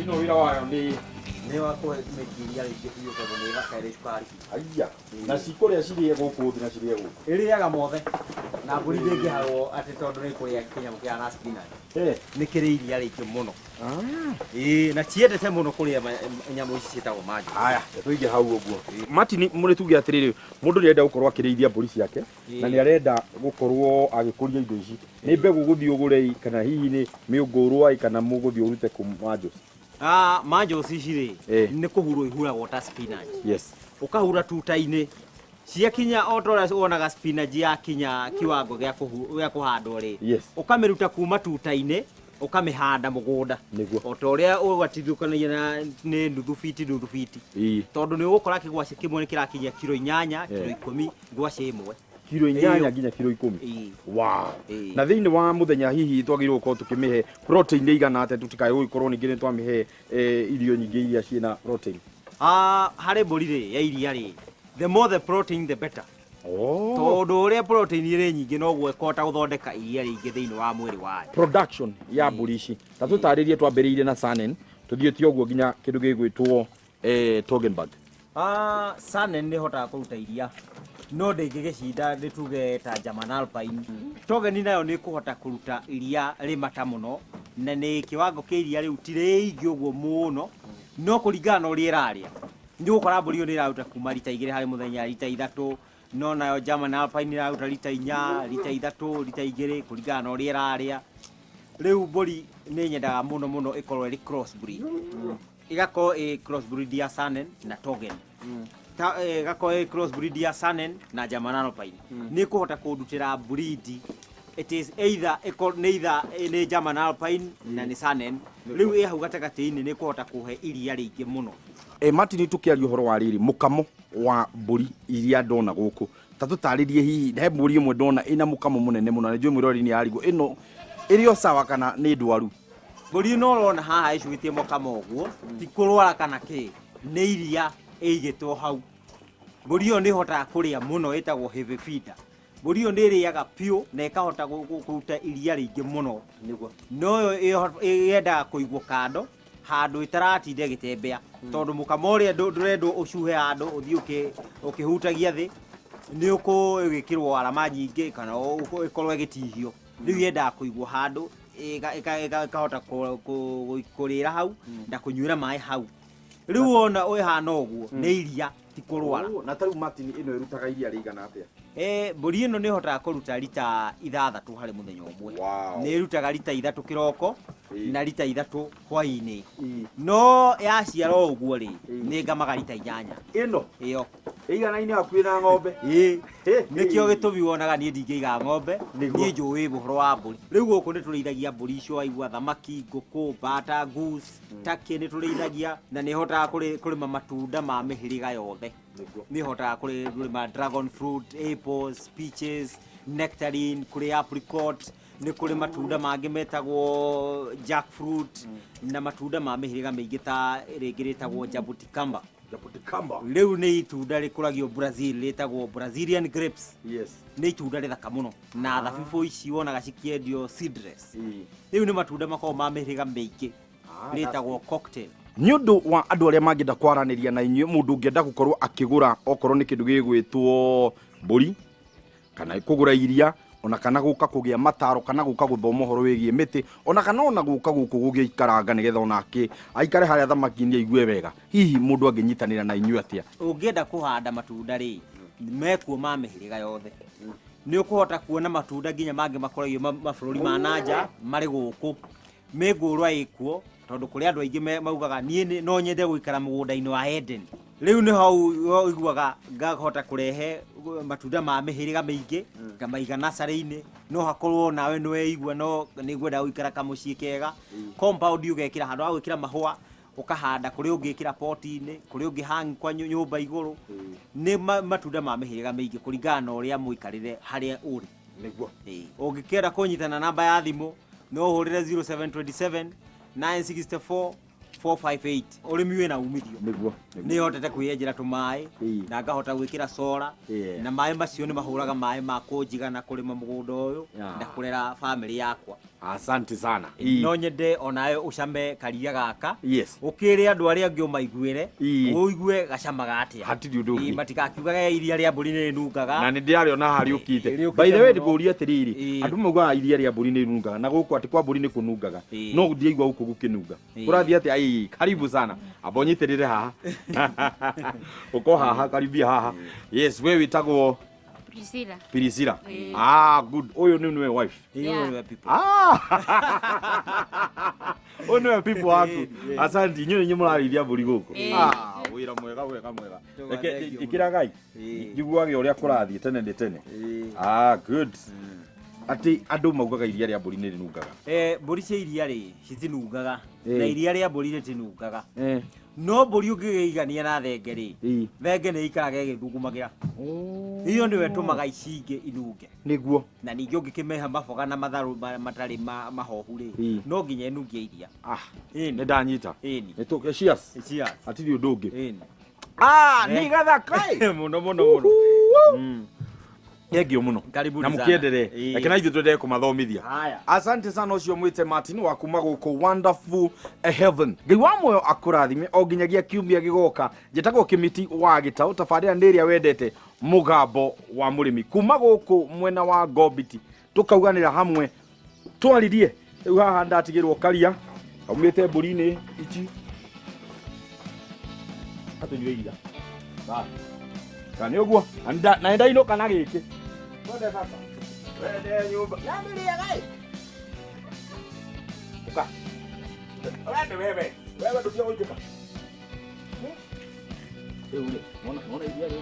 Ĩno wĩra wayo nĩ Nĩ wa kũhe mĩki iria rĩingĩ biũ tondũ nĩ ĩthaka ĩrĩ cukari. Aiya. Na cikũrĩa cirĩe gũkũ thĩ na cirĩe gũkũ. Ĩrĩaga mothe. Na mbũri ndĩngĩharwo atĩ tondũ nĩ kũrĩa kĩnyamũ kĩhana spinach. Eh. Nĩ kĩrĩ iria rĩingĩ mũno. Ĩĩ, na ciendete mũno kũrĩa nyamũ ici ciĩtagwo manjo. Aya, tũige hau ũguo. Martin, mũrĩ tuge atĩrĩrĩ, mũndũ nĩ arenda gũkorwo akĩrĩithia mbũri ciake na nĩ arenda gũkorwo agĩkũria indo ici. Nĩ mbegũ gũthiĩ ũgũre kana hihi nĩ mĩũngũrwa kana mũgũthiĩ ũrute kũ manjos? Ah, manjos ici rĩ, Eh. nĩ kũhurwo ihuragwo ta spinach. Yes. Ũkahura tuta-inĩ ciakinya o ta ũrĩa wonaga spinach yakinya kiwango gĩa gĩa kũhandwo rĩ, Yes. ũkamĩruta kuma tuta-inĩ ũkamĩhanda mũgũnda. Nĩguo. O ta ũrĩa ũgatithũkanagia na nĩ nuthu biti nuthu biti. Ĩĩ. Tondũ nĩ ũgũkora kĩgwacĩ kĩmwe nĩ kĩrakinyia kiro 8, kiro Eh. 10 ngwacĩ ĩmwe. Kiro 8 Ĩyo. nginya kiro 10. Ĩĩ. Wow. Ĩĩ. Na thĩinĩ wa mũthenya hihi twagĩrĩirwo gũkorwo tũkĩmĩhe protein ĩigana atĩa tũtikae gũgĩkorwo ningĩ nĩ twamĩhe irio nyingĩ iria ciĩna protein? Ah, harĩ mbũri rĩ ya iria rĩ, the more the protein the better. Oh. Tondũ ũrĩa protein ĩrĩ nyingĩ noguo ĩkũhota gũthondeka iria rĩingĩ thĩinĩ wa mwĩrĩ wayo. Production ya mbũri ici ta tũtarĩrie, twambĩrĩirie na Saanen tũthiĩte ũguo nginya kĩndũ gĩgwĩtwo Toggenburg. Ah, Saanen nĩ ĩhotaga kũruta iria no ndĩngĩgĩcinda nĩ tuge ta German Alpine. Toggen nayo nĩ ĩkũhota kũruta iria rĩmata mũno na nĩ kĩwango kĩa iria rĩu ti rĩingĩ ũguo mũno, no kũringana na ũrĩa ĩrarĩa nĩ ũgũkora mbũri ĩyo nĩ ĩraruta kuma rita 2 harĩ mũthenya, rita 3, no nayo German Alpine ĩraruta rita 4, rita 3, rita 2 kũringana na ũrĩa ĩrarĩa. Rĩu mbũri nĩ nyendaga mũno mũno ĩkorwo ĩrĩ cross breed. Ĩgakorwo ĩ cross breed ya Saanen na Toggen. Ta ĩgakorwo ĩ cross breed ya Saanen na German Alpine. Nĩ ĩkũhota kũndutĩra breed it is either ĩko nĩ either nĩ German Alpine na nĩ Saanen. Rĩu ĩ hau gatagatĩ-inĩ nĩ ĩkũhota kũhe iria rĩingĩ mũno. Martin, tũkĩaria ũhoro wa rĩrĩ mũkamo wa mbũri iria ndona gũkũ, ta tũtarĩrie hihi he mbũri ĩmwe ndona ĩna mũkamo mũnene mũno na nĩ njũĩ mwĩroreri nĩ arigwo ĩno ĩrĩ o sawa kana nĩ ndwaru. Mbũri ĩno ũrona haha ĩcuĩtie mũkamo ũguo ti kũrwara kana kĩ, nĩ iria ĩigĩtwo hau. Mbũri ĩyo nĩ ĩhotaga kũrĩa mũno, ĩtagwo heavy feeder. Mbũri ĩyo nĩ ĩrĩaga biũ na ĩkahota kũruta iria rĩingĩ mũno. Nĩguo. No yo yendaga kũigwo kando handũ ĩtaratinda ĩgĩtembea, tondũ mũkamo ũrĩa ndũrendwo ũcuhe handũ ũthiĩ ũkĩhutagia thĩ, nĩ ũkũgĩkĩrwo arama nyingĩ kana ĩkorwo ĩgĩtihio. Rĩu yendaga kũigwo handũ ĩkahota kũrĩra hau na kũnyuĩra maĩ hau. Rĩu wona ĩhana ũguo nĩ iria, ti kũrwara. Oh, na tarĩu Martin, ĩno ĩrutaga iria rĩigana atĩa? Mbũri ĩno nĩ ĩhotaga kũruta rita 6 harĩ mũthenya ũmwe. Wow. Nĩ ĩrutaga rita 3 kĩroko Ĩĩ. na rita 3 hwaĩ-inĩ. Ĩĩ. No yaciara ũguo rĩ, Ĩĩ. nĩ ngamaga rita 8. Ĩno Ĩyo. ĩiganaine hakuhĩ na ng'ombe. Ĩĩ. Nĩkĩo gĩtũmi wonaga niĩ ndingĩiga ng'ombe, Nĩguo. niĩ njũĩ ũhoro wa mbũri. Rĩu gũkũ nĩ tũrĩithagia mbũri icio waigua, thamaki, ngũkũ, mbata, goose, turkey nĩ tũrĩithagia na nĩ hotaga kũrĩma matunda ma mĩhĩrĩga yothe. Nĩguo. Nĩ hotaga kũrĩma dragon fruit, apples, peaches, nectarine, kũrĩ apricot, nĩ kũrĩ matunda mangĩ metagwo jackfruit na matunda ma mĩhĩrĩga mĩingĩ ta rĩngĩ rĩtagwo jabuticamba. Jabuticamba. Rĩu nĩ itunda rĩkũragio Brazil rĩtagwo Brazilian grapes. Yes. Nĩ itunda rĩthaka mũno na thabibũ ici wonaga cikĩendio seedless. Ĩĩ. Rĩu nĩ matunda makoragwo ma mĩhĩrĩga mĩingĩ rĩtagwo cocktail. Nĩ ũndũ wa andũ arĩa mangĩenda kwaranĩria na inyuĩ, mũndũ ũngĩenda gũkorwo akĩgũra okorwo nĩ kĩndũ gĩgwĩtwo mbũri kana kũgũra iria ona kana gũka kũgĩa mataro kana gũka gũthoma ũhoro wĩgiĩ mĩtĩ ona kana ona gũka gũkũ gũgĩikaranga nĩgetha onake aikare harĩa thamaki-inĩ aigue wega, hihi mũndũ angĩnyitanĩra na inyuĩ atĩa? Ũngĩenda kũhanda matunda rĩ, mekuo ma mĩhĩrĩga yothe. Nĩ ũkũhota kuona matunda nginya mangĩ makũragio mabũrũri ma nanja marĩ gũkũ. Mĩngũrwa ĩkuo tondũ kũrĩ andũ aingĩ maugaga niĩ no nyende gũikara mũgũnda-inĩ wa Eden. Rĩu nĩ hau ũiguaga ngahota kũrehe matunda ma mĩhĩrĩga mĩingĩ ngamaiga nursery-inĩ, no hakorwo nawe nĩ weigua no nĩ ngwenda gũikara kamũciĩ kega. Compound ũgekĩra handũ ha gwĩkĩra mahũa ũkahanda kũrĩa ũngĩkĩra poti-inĩ, kũrĩa ũngĩ hang kwa nyũmba igũrũ. Nĩ matunda ma mĩhĩrĩga mĩingĩ kũringana na ũrĩa mũikarĩre harĩa ũrĩ. Nĩguo. Ĩĩ. Ũngĩkĩenda kũnyitana namba ya thimũ no ũhũrĩre 0727 964 458 ũrĩmi wĩna umithio. Nĩguo. Nĩ hotete kwĩyenjera tũmaĩ na ngahota gwĩkĩra solar, na maĩ macio nĩ mahũraga maĩ ma kũnjigana kũrĩma mũgũnda ũyũ na kũrera famĩlĩ yakwa. Asante sana. No nyende onawe ũcame karia gaka, ũkĩre andũ arĩa angĩ ũmaiguĩre, ũigue gacamaga atĩa. Hatirĩ ũndũ ũngĩ. Matikakiugage iria rĩa mbũri nĩ rĩnungaga. Na nĩ ndĩrarĩona harĩa ũkĩte. Rĩũkĩte By the way, mũno. ndĩkũria atĩrĩrĩ, andũ maugaga iria rĩa mbũri nĩ rĩnungaga na gũkũ atĩ kwa mbũri nĩ kũnungaga, no ndiaigua gũkũ gũkĩnunga. Kũrathiĩ atĩa? Ĩĩ, karibu sana, amba ũnyitĩrĩre haha, ũko haha, karibia haha. Yes, we wĩtagwo? Priscilla. Priscilla. Ĩĩ. Ah, good. Ũyũ nĩ nĩwe wife? Yeah. Nĩwe people. Ah! Ũyũ nĩwe people waku. Ĩĩ. Asante, inyuĩ nĩ mũrarĩithia mbũri gũkũ? Ĩĩ. Ah, wĩra mwega mwega mwega. Reke Tũgathengio mũno. ĩkĩragai njiguage ũrĩa kũrathiĩ tene nĩ tene. Ah, good. Atĩ andũ maugaga iria rĩa mbũri nĩ rĩnungaga. Mbũri cia iria rĩ citinungaga, na iria rĩa mbũri rĩtinungaga, no mbũri ũngĩgĩigania na thenge rĩ, thenge nĩ ikaraga ĩgĩthugumagĩra, iyo nĩyo ĩtũmaga ici ingĩ inunge. Na ningĩ ũngĩkĩmeha maboga na matharũ matarĩ mahohu rĩ, no nginya ĩnungie iria. Ah, Ĩni. nĩ ndanyita. Ĩni. Nĩ tũke. Cheers. Cheers. Hatirĩ ũndũ ũngĩ. Ĩni. Ah, nĩ gathaka ĩ. Mũno mũno mũno. Thengio mũno. Karibuni Na sana. mũkĩenderee. Reke na ithuĩ twenderee kũmathomithia. Haya. Asante sana. Ũcio mwĩte Martin wa kuma gũkũ Wonderful Heaven. Ngai wa muoyo akũrathime o nginyagia kiumia gĩgoka. Njĩtagwo Kĩmiti wa Gĩtaũ, tabarĩra nĩ ĩrĩa wendete, Mũgambo wa Mũrĩmi, kuma gũkũ mwena wa Gombiti. Tũkauganĩra hamwe twaririe. Rĩu haha ndatigĩrwo karia kaumĩte mbũri-inĩ ici, atũnyue iria. Kana nĩ ũguo? Na nĩ ndainũka na gĩkĩ. Twende baba. Twende nyũmba. Na nĩrĩaga ĩ. Ũka. Wende wewe. Wewe ndũtiga gũitĩka. Rĩu rĩ, wona iria rĩu.